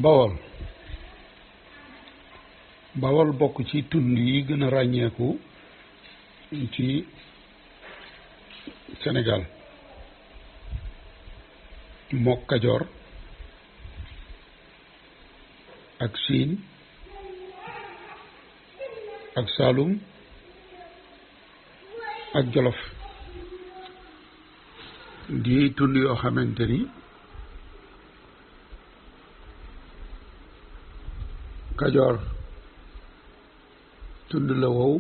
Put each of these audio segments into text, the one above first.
Bawol Bawol bokk ci tund yi gën a ràññeeku ci Sénégal mook Kajoor ak Siin ak Saalum ak Jolof di tund yoo xamante ni Kajoor tund la wow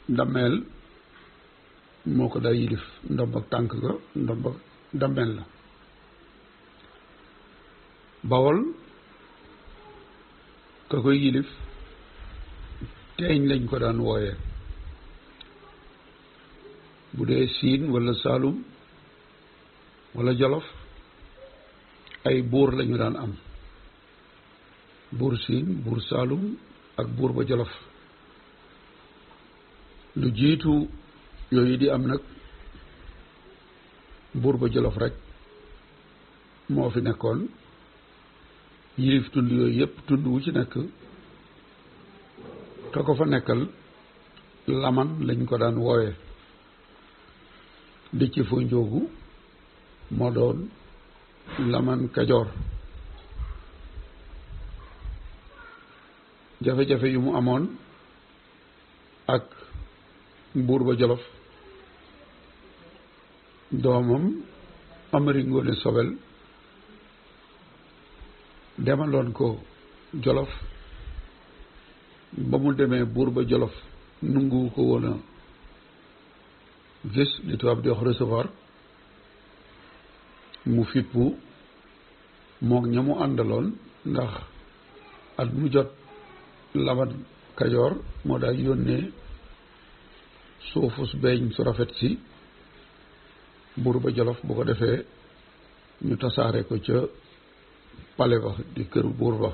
ndameel moo ko daa yilif ndomb ak tànk ga ndomb ak ndameel la. Bawol ka koy yilif teeñ lañ ko daan wooyee. Bu dee Siin walla Saalum walla Jolof ay buur lañu daan am, buur Siin buur Saalum ak buur ba Jolof. lu jiitu yooyu di am nag buur ba Jolof rek moo fi nekkoon yilif tund yooyu yépp tund wu ci nekk ka ko fa nekkal laman lañ ko daan woowe. Déthié Fo Ndiogou moo doon laman Kajoor. jafe-jafe yu mu amoon ak buur ba Jolof doomam Amari Ngoone Sobel demaloon ko Jolof. ba mu demee buur ba Jolof nungu ko woon a gis li tubaab di wax recevoir mu fippu moog ña mu àndaloon ndax at mu jot laman Kajoor moo daal yónnee suufus beeñ su rafet si buur ba Jolof bu ko defee ñu tasaare ko ca pale ba di kër buur ba.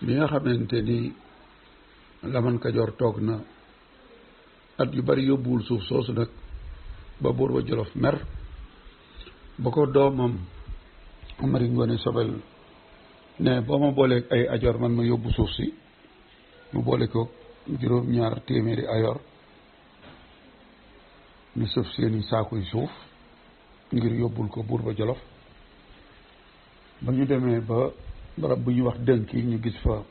bi nga xamante ni laman Kajoor toog na at yu bari yóbbuwul suuf soosu nag ba buur ba Jolof mer ba ko doomam Amari Ngoone Sobel ne boo ma booleeg ay ajoor man ma yóbbu suuf si mu boole ko juróom-ñaar téeméeri ayoor ñu sëf seeni saakuy suuf ngir yóbbul ko buur ba Jolof. ba ñu demee ba barab bu ñuy wax dënk yi ñu gis fa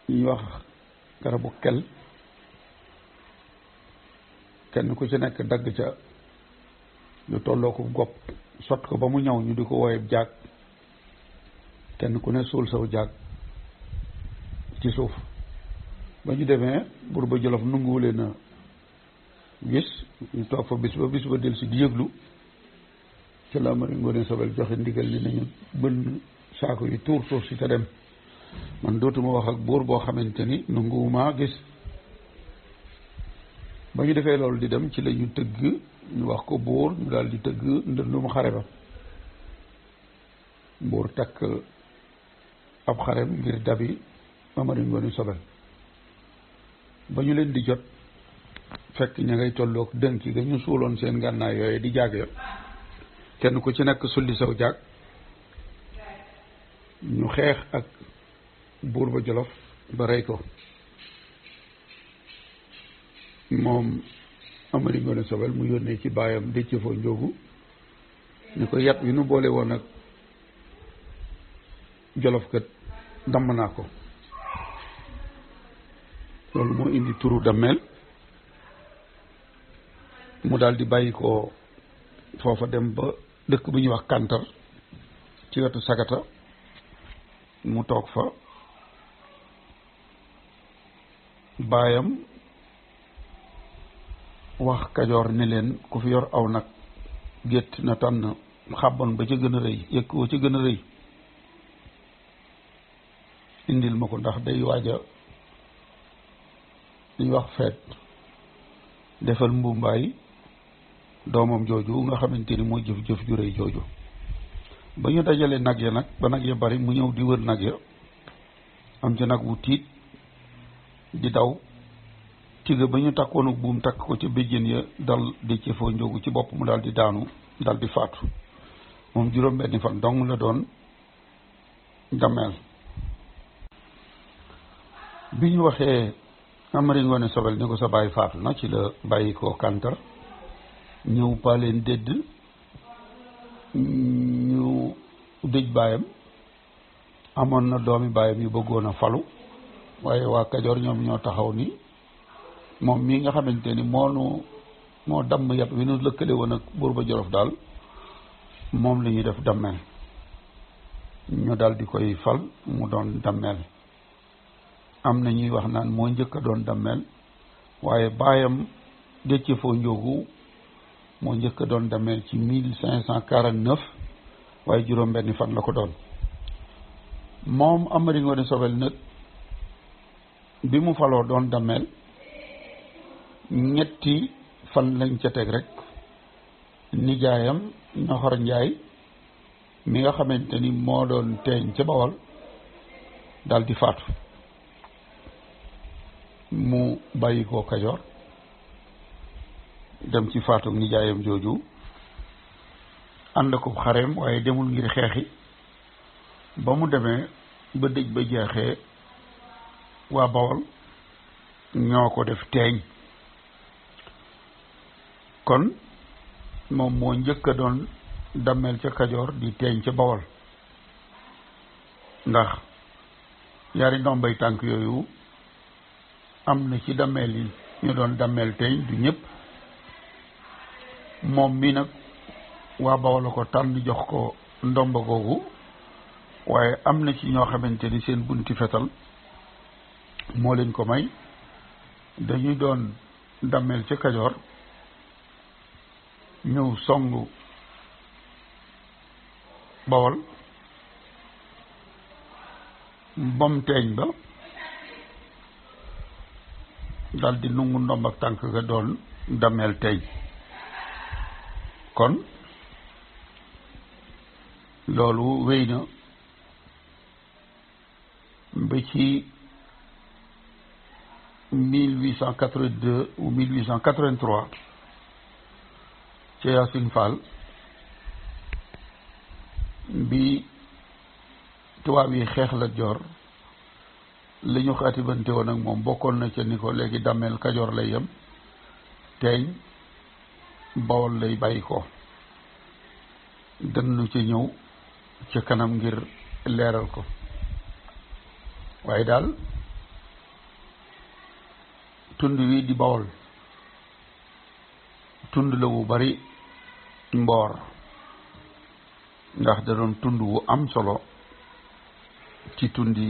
ñuy wax garabu kel kenn ku ci nekk dagg ca lu tolloo ko gopp sot ko ba mu ñëw ñu di ko wooye jaag kenn ku ne suul saw jaag ci suuf. ba ñu demee buur ba Jolof nanguwulee na gis ñu toog fa bis ba del si di yëglu ci la Amari Ngoone Sobel joxe ndigal ni nañu bënn saako yi tuur suuf si te dem man dootuma wax ak buur boo xamante ni nanguwumaa gis. ba ñu defee loolu di dem ci la ñu tëgg ñu wax ko buur ñu daal di tëgg ndëndum xare ba. buur takk ab xarem ngir dabi Amari Ngoone Sobel. ba ñu leen di jot fekk ña ngay tolloog dënk ga ñu suuloon seen ngànnaay yooyu di jaag ya kenn ku ci nekk sulli saw jaag ñu xeex ak buur ba Jolof ba rey ko. moom Amari Ngoone Sobel mu yónnee ci baayam Déthié Fo Ndiogou ni ko yat wi nu boole woon ak Jolof kat damm naa ko. loolu moo indi turu dammeel. mu daal di bàyyi ko foofa dem ba dëkk bu ñuy wax Kantar ci wetu Sagata mu toog fa. baayam wax Kajoor ni leen ku fi yor aw nag gétt na tànn xàbboon ba ca gën a rëy yëkk wa ca gën a rëy indil ma ko ndax day waaja li wax feet defal mbumbaay doomam jooju nga xamante ni mooy jëf-jëf ju rëy jooju. ba ñu dajale nag ya nag ba nag ya bari mu ñëw di wër nag ya am ci nag wu tiit di daw tiga ba ñu takkoon ak buum takk ko ca béjjén ya dal Déthié Fo Ndiogou ci bopp mu daal di daanu dal di faatu moom juróom-benni fan dong la doon dammeel. bi ñu waxee Amari Ngoone Sobel ni ko sa bàyyi faatu na ci la bàyyi ko Kantar ñëw Paaleen Dédd ñu dëj baayam. amoon na doomi baayam yu bëggoon a falu waaye waa Kajoor ñoom ñoo taxaw ni moom mii nga xamante ni moo damm yat wi nu lëkkale woon ak buur ba Jolof daal moom la ñuy def dammeel ñu daal di koy fal mu doon dammeel. am na ñuy wax naan moo njëkk a doon dammeel waaye baayam Déthié Fo Ndiogou moo njëkk a doon dammeel ci 1549 waaye juróom-benni fan la ko doon. moom Amari Ngoone Sobel nag bi mu faloo doon dammeel ñetti fan lañ ca teg rek nijaayam Ñoxor Njaay mi nga xamante ni moo doon teeñ ca Bawol dal di faatu mu bàyyi ko Kajoor dem ci faatu nijaayam jooju ànd ko xareem waaye demul ngir xeexi. ba mu demee ba dëj ba jeexee waa Bawol ñoo ko def teeñ kon moom moo njëkk a doon dammeel ca Kajoor di teeñ ca Bawol ndax yaari ndombay tànk yooyu am na ci dammeel yi ñu doon dammeel teeñ du ñëpp. moom mi nag waa Bawol la ko tànn jox ko ndomba googu waaye am na ci ñoo xamante ni seen bunti fetal moo leen ko may dañuy doon dammeel ca Kajoor ñëw songu Bawol bom teeñ ba dal di nungu ndomb ak tànk ga doon dammeel teeñ. kon loolu wéy na ba ci 1882 ou 1883 ci Yacine Fall bi tubaab yi xeex Lat Joor li ñu xaatibante woon ak moom bokkoon na ca ni ko léegi dammeel Kajoor lay yem teeñ Bawol lay bàyyi ko dënnu ca ñëw ca kanam ngir leeral ko waaye daal tund wi di Bawol tund la wu bari mboor ndax da doon tund wu am solo ci tundi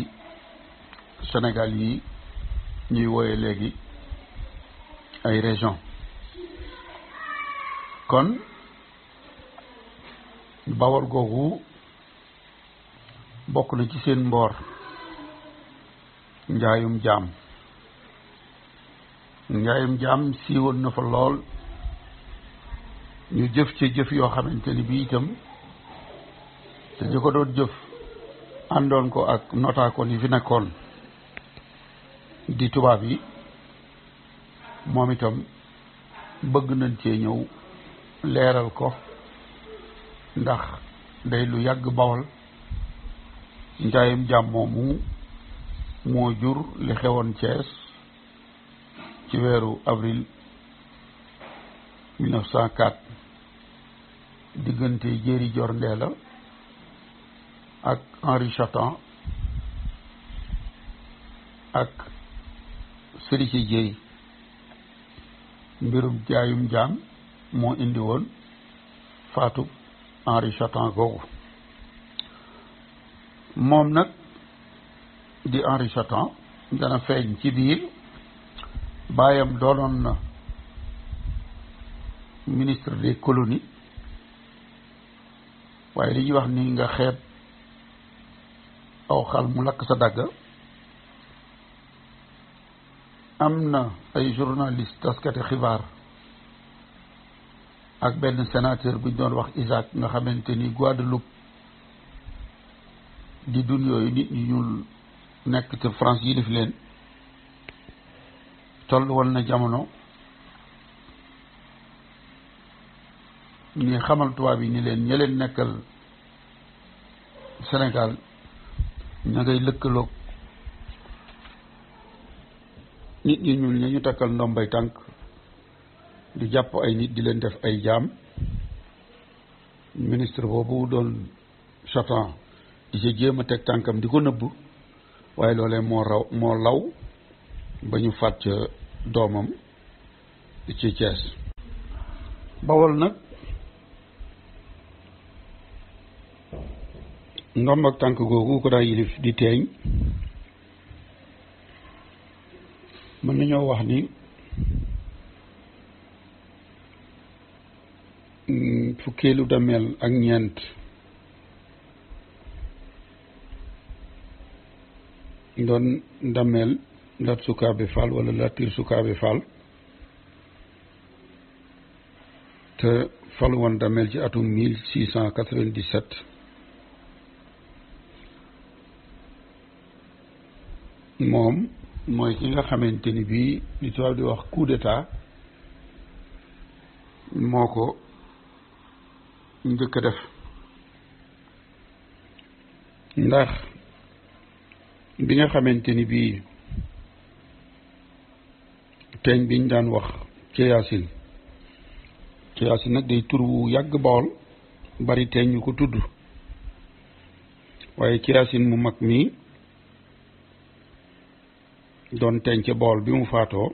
Sénégal yi ñuy wooye léegi ay région. kon Bawol googu bokk na ci seen mboor njaayum jaam siiwoon na fa lool ñu jëf ci jëf yoo xamante ni bi itam te ñu ko doon jëf àndoon ko ak notaakoon yi fi nekkoon di tubaab yi moom itam bëgg nañ cee ñëw leeral ko ndax day lu yàgg Bawol njaayum jaam moomu moo jur li xewoon Thiès ci weeru avril 1904 diggante Jéeri Jor Ndeela ak Henri Chatan ak Serigne Dieye mbirum jaayum jaam moo indi woon faatu Henri Chatan googu moom nag di Henri Chatan dana feeñ ci biir baayam doonoon na ministre des colonies waaye li ñuy wax ni nga xeeb aw xal mu lakk sa dagga am na ay journaliste taskati xibaar ak benn sénateur bu ñu doon wax Isaac nga xamante ni Guadeloupe di dun yooyu nit ñi ñuul nekk te France yilif leen toll woon na jamono ñi xamal tubaab yi ni leen ña leen nekkal Sénégal ña ngay lëkkaloog nit ñi ñuul ña ñu takkal ndombay tànk di jàpp ay nit di leen def ay jaam. Ministre boobu doon Satan di ca jéem a teg tànkam di ko nëbb, waaye loolee moo law ba ñu faat ca doomam ci Thiès. Bawol nag ndomb ak tànk googu ko daa yilif di teeñ, mën nañoo wax ni fukkeelu dameel ak ñeent doon dameel Lat Sukaabe Fall wala Latir Sukaabe Fall te falu woon dameel ci atum 1697. moom mooy ki nga xamante ni bii li tubaab di wax coup d'état moo ko njëkk a def, ndax bi nga xamante ni bii teeñ biñ daan wax ci Yaasin nag day tur wu yàgg Bawol bari teeñ ñu ko tudd, waaye ci Yaasin mu mag mii doon teeñ ca Bawol bi mu faatoo,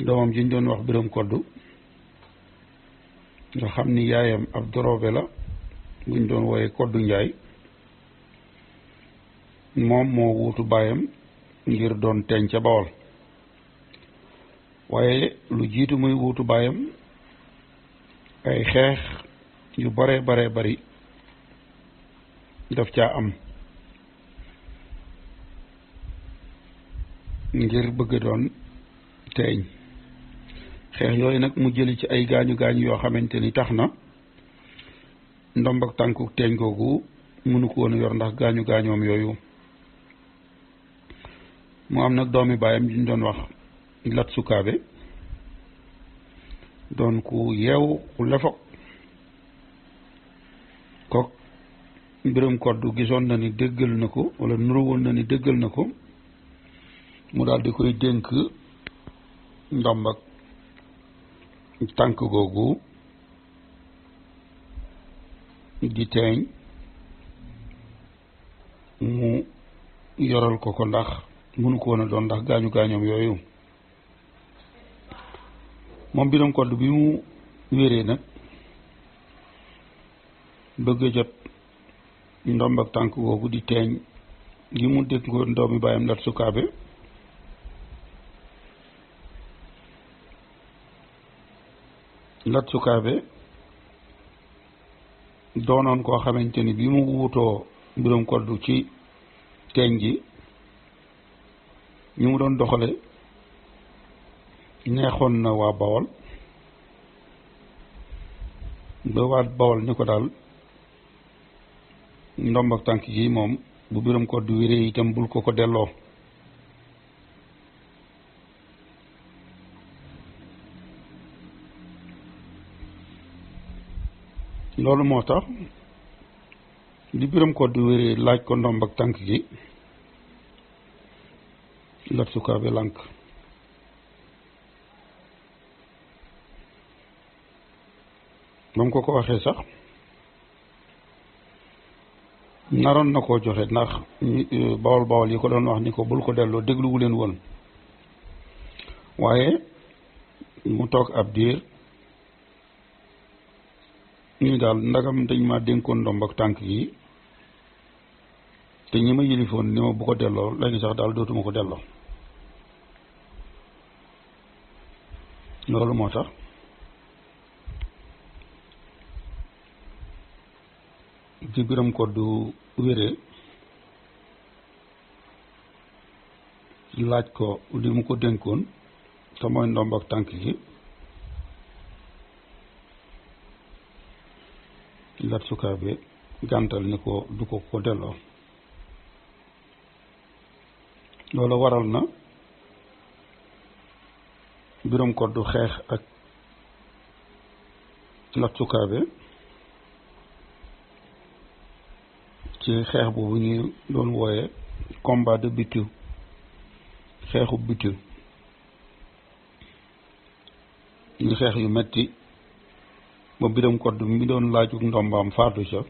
doomam ji ñu doon wax Biram Koddu nga xam ni yaayam ab dorobe la buñ doon wooye Koddu Njaay, moom moo wuutu baayam ngir doon teeñ ca Bawol. waaye lu jiitu muy wuutu baayam ay xeex yu bare bari daf caa am ngir bëgg doon teeñ. xeex yooyu nag mu jëli ci ay gaañu yoo xamante ni tax na ndomb ak tànku teeñ googu mënu ko woon a yor ndax gaañoom yooyu. mu am nag doomi baayam ñu doon wax Lat Sukaabe, doon ku yeewu ku lefo kook Biram Koddu gisoon na ni déggal na ko wala nuru woon na ni déggal na ko, mu daal di koy dénk ndomb ak tànk googu di teeñ mu yoral ko ndax mënu ko woon a doon ndax gaañoom yooyu. moom Biram Koddu bi mu wéree nag bëgg a jot ndomb ak tànk googu di teeñ gi mu dégg ko doomi baayam Lat Sukaabe, Lat Sukaabe doonoon koo xamante ni bi mu wuutoo Biram Koddu ci teeñ gi ñu mu doon doxale neexoon na waa Bawol ba waa Bawol ni ko daal ndomb ak tànk gi moom bu Biram Koddu wéree itam bul ko delloo. loolu moo tax li Biram Koddu wéree laaj ko ndomb ak tànk gi Lat Sukaabe lànk. ba mu ko waxee sax naroon na koo joxe ndax Bawol yi ko doon wax ni ko bul ko delloo dégluwu leen woon, waaye mu toog ab diir ñu daal ndagam dañ ma dénkoon ndomb ak tànk yi te ñi ma yilifoon ni ma bu ko delloo léegi sax daal dootuma ko delloo. loolu moo tax ci Biram Koddu wéree laaj ko li mu ko dénkoon te mooy ndomb ak tànk yi, Lat Sukaabe gàntal ni ko du ko delloo. loolu waral na Biram Koddu xeex ak Lat Sukaabe ci xeex boobu ñu doon wooye combat de Bitu, xeexu Bitu, ñu xeex yu metti ba Biram Kodd mi doon laaju ndombaam faatu ca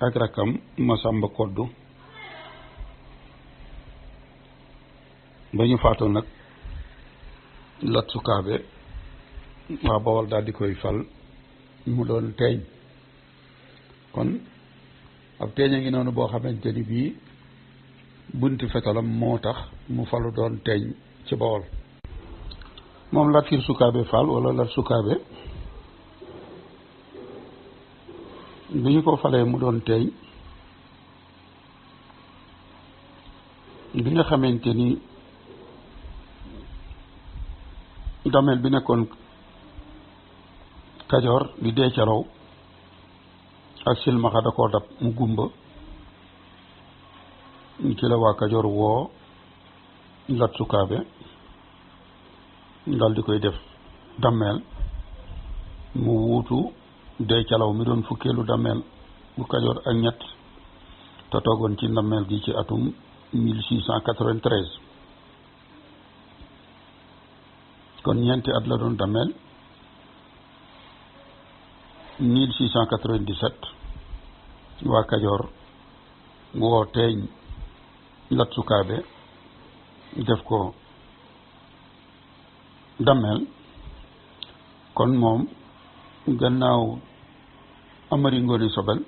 ak rakkam Masamba Kodd. ba ñu faatu nag Lat Sukaabe waa Bawol daal di koy fal mu doon teeñ. kon ab teeñ a ngi noonu boo xamante ni bii bunti fetalam moo tax mu falu doon teeñ ci Bawol. moom Latir Sukaabe Fall wala Lat Sukaabe bi ñu ko falee mu doon teeñ, bi nga xamante ni dameel bi nekkoon Kajoor di dee ca raw ak silmaxa da koo dab mu gumba, ci la waa Kajoor woo Lat Sukaabe dal di koy def dameel mu wuutu dee calaw mi doon fukkeelu dameel bu Kajoor ak ñett te toogoon ci ndameel gi ci atum 1693. kon ñeenti at la doon dameel. 1697 waa Kajoor woo teeñ Lat Sukaabe def ko dameel. kon moom gannaaw Amari Ngoone Sobel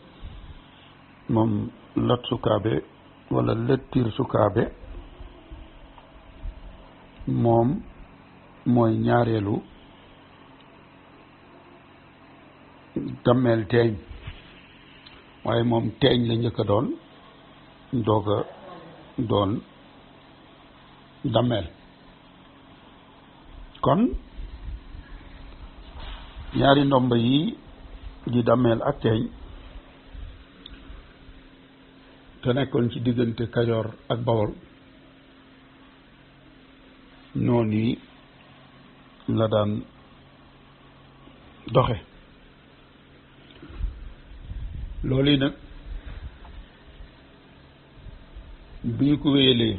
moom Lat Sukaabe wala Latir Sukaabe moom mooy ñaareelu dameel teeñ, waaye moom teeñ la njëkk a doon doog a doon dameel. kon ñaari ndomba yi di dameel ak teeñ te nekkoon ci diggante Kajoor ak Bawol noonu yi la daan doxe. loolu yi nag bi ñu ko wéyalee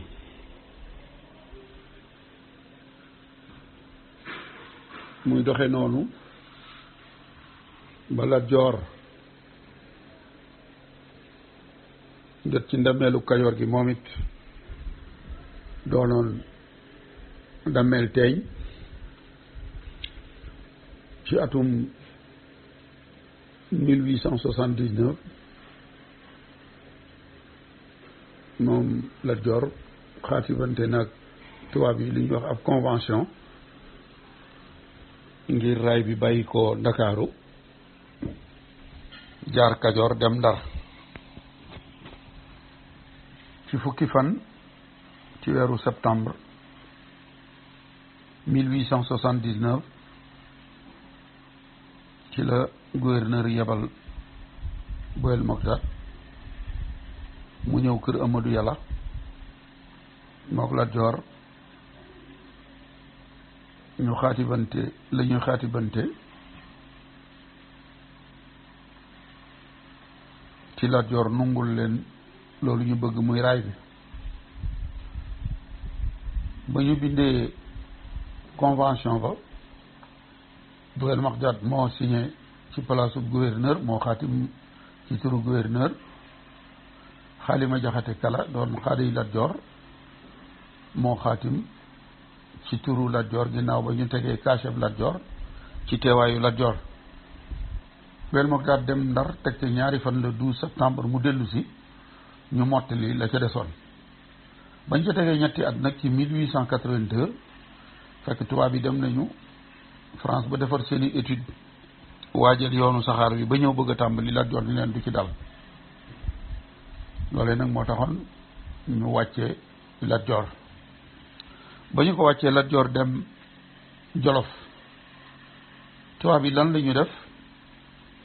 muy doxe noonu ba Lat Joor jot ci ndameelu Kajoor gi moom it doonoon dameel teeñ ci atum 1879 moom Lat Joor xaatibante nag tubaab yi li ñuy wax ab convention ngir raay bi bàyyi ko Ndakaaru jaar Kajoor dem Ndar ci fukki fan ci weeru septembre 1879 ci la gouverneur yebal Boyel Mokhtar mu ñëw kër Amadou Yàlla mook Lat Joor ñu xaatibante la ñuy xaatibante ci Lat Joor nungul leen loolu ñu bëgg muy raay bi. ba ñu bindee convention ba Boyel Mokhtar moo signé ci palaasu gouverneur, moo xaatim ci turu gouverneur. Xaalima Jaxate Kala doon xaadi Lat Joor moo xaatim ci turu Lat Joor ginnaaw ba ñu tegee kaaseb Lat Joor ci teewaayu Lat Joor. Boyel Mokhtar dem Ndar teg ca ñaari fan le 12 septembre mu dellu si ñu mottali la ca desoon. bañ ca tegee ñetti at nag ci 1882 fekk tubaab yi dem nañu France ba defar seeni étude waajal yoonu saxaar wi ba ñëw bëgg a tàmbali. Lat Joor ni leen du ci dal. loolee nag moo taxoon ñu wàccee Lat Joor. ba ñu ko wàccee Lat Joor dem Jolof, tubaab yi lan la ñu def,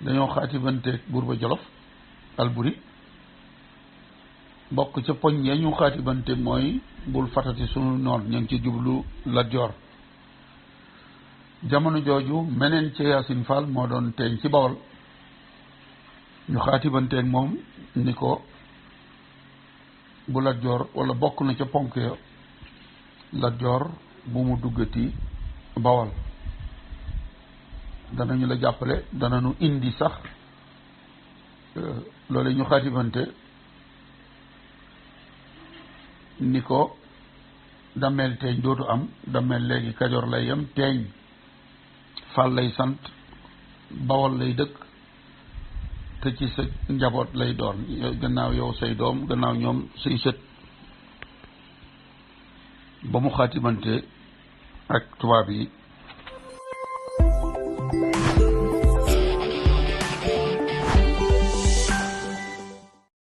dañoo xaatibanteeg buur ba Jolof Alburi. bokk ca poñ ya ñu xaatibante mooy bul fatati sunu noon ñu ngi ci jublu Lat Joor. jamono jooju meneen ca Yaasin Fall moo doon teeñ ci Bawol ñu xaatibanteeg moom ni ko bu Lat Joor wala bokk na ca ponk ya Lat Joor bu mu duggati Bawol danañu la jàppale danañu indi sax loolu ñu xaatibante ni ko dameel teeñ dootu am dameel léegi Kajoor lay yem teeñ Fall lay sant Bawol lay dëkk te ci sa njaboot lay doon gannaaw yow say doom gannaaw ñoom say sët ba mu xaatibante ak tubaab yi